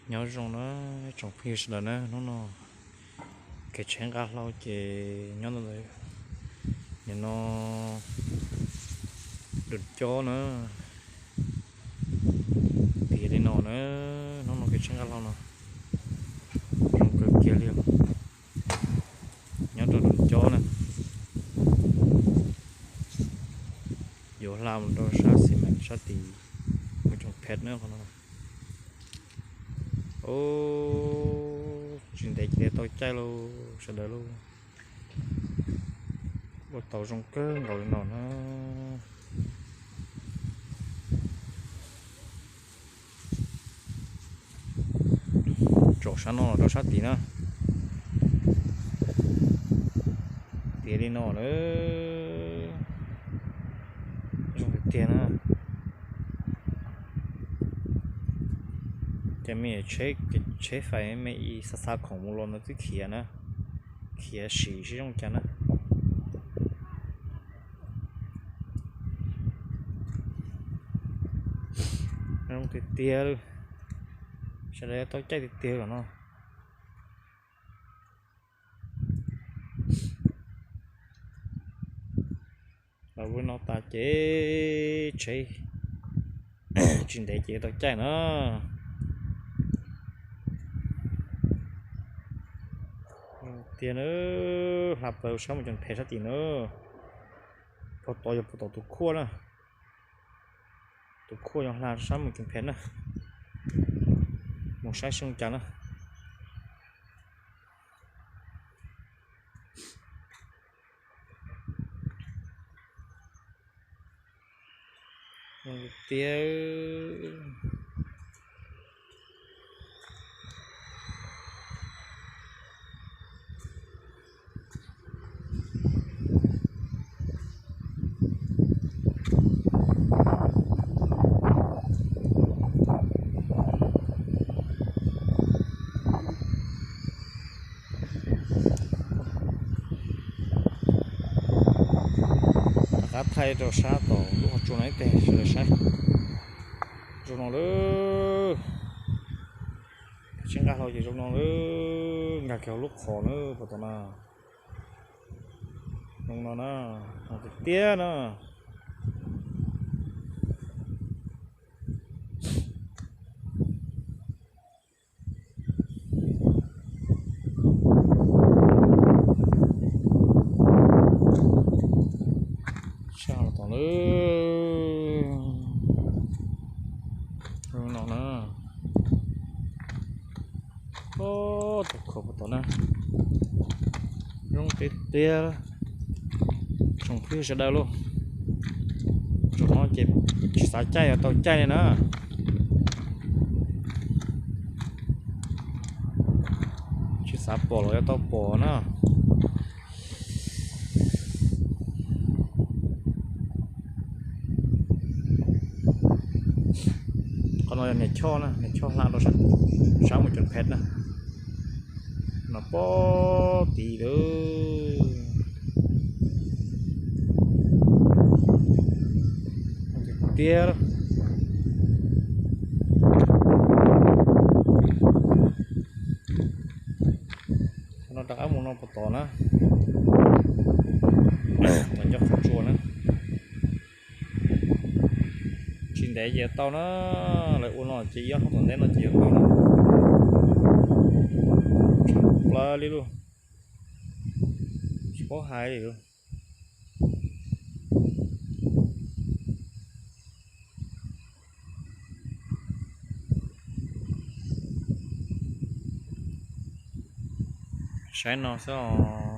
Nyob zoo na tsoom phooj ywg sawv daws na, hnub no kev tsheb nqaj hlau ces nyob ntawm nim no Dum Cob na, tiav li no na, hnub no kev tsheb nqaj hlau no zoo kawg kiag li. Nyob rau Dum Cob na, yuav hla mus rau sab xis mas sab tim Mws Tsoom Phem na qhov no. Tsis ntev ces tau caij lauj sawv daws lauj. Ua tau zoo kawg nkaus li no na. Tsom sab no los rau sab tid na. Tiav li no lawm. Zoo tiag tiag na. Ces me tsheb fais me i xa xa khoom mus los ntawd twb khiav na, khiav sim seb zoo cas na. Zoo tiag tiag li. Sawv daws tau caij tiag tiag los no. Los ua no tas ces tsheb tsis ntev ces tau caij na. Tiag na, hla plaws sab Mws Tsoom Phem sab tim na. Puag tod yog puag tom tus khuaj na. Tus khuaj yog hla sab Mws Tsoom Phem na. Mus saib seb zoo cas na. Tiag. Rov qab thaij rau sab tom lub qhov tsua no ib teg sawv daws saib. Zoo no lawm. Tsheb nqaj hlau ces zoo no lawm, nkag kiag hauv lub qhov na, puag tom na. Zoo no na, tiag tiag na. Sab los tom lawm. Zoo no na. Tus khuam puag tom na. Zoo tiag tiag. Tsoom phooj ywg sawv daws lauj, zaum no ces tsis xav caij yuav tau caij li na. Tsis xav pom los yuav tau pom na. Qhov no yog niam choj na, niam choj hla rau sab Mws Tsoom Phem na. No pob tid lawm. Tiag. Qhov no rov qab mus no puag tod na. Tom ncauj qhov tsua na. Tsis ntev ces yuav tau na. Lawv ua no ces ib ob hnub tom ntej no ces yuav tau na. Tshaj plaws li lauj. Tsis paub hais li lauj. Saib no xwb os.